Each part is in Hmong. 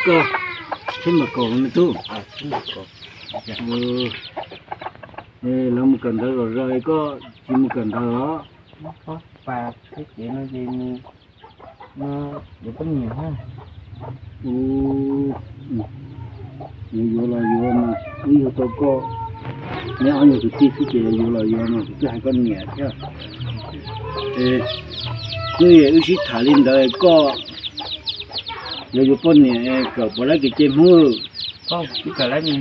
koj, Tsheb Maj Kaus me tub. Lawv mus kawm ntawv zom zaws, koj tsis mus kawm ntawv los? Yuav yuav los yuav mas, wb yug tau koj, neb ob yog kwv tij xwb ces yuav los yuav mas kuv twb hais koj niam thiab. Hnub wb sib tham li ntawd, koj yog yuav poj niam kawm puas laib kev cai Hmoob? Kawm laib me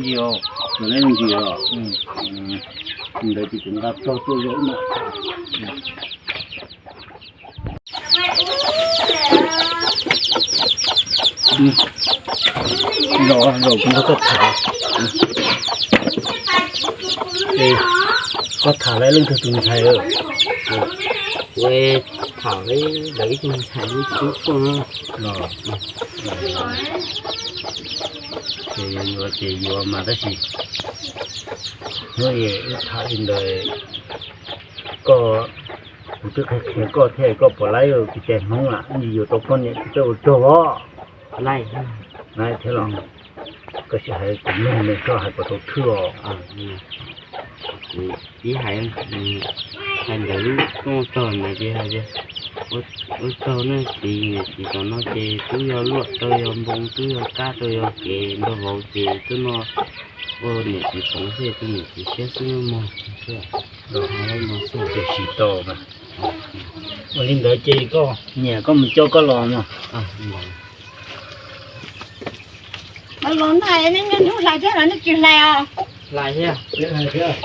ntsis os. Li ntawd ces kuv nqa tog tuaj zoo no. Zaum, zaum kuv nrog koj tham. Koj tham lawv leej twg tus ntxhais lawm? Kuv tham lawv ib tug ntxhais lub tub tuaj no. Ces yuav ces yuav mas tab sis hnub wb tham li ntawd, koj, kuv twb qhia qhia koj thiab, koj puas laib kev cai Hmoob lawm, yuav tau poj niam tsis txawj ua rog os. Laib thiab los? Koj sim hais kuv mloog ne, koj hais puas tau thwj os. Kuv ib hais, hais ntawd lub rooj tog ntawd ces hais tias, ua tsaug na txiv, niam txiv tom no ces twb yog luaj tau yog npoo, twb yog kab tau yog kev nrog vauv ces twb no ua niam txiv toov xwb, tus niam txiv siab xwb mog. Ces sim tau mas. Ua li ntawd ces koj niam koj mus coj koj los mog. Los ntag, nej niaj hnub hlais thiab los nej tsis hlais os? Hlais thiab. Hlais thiab.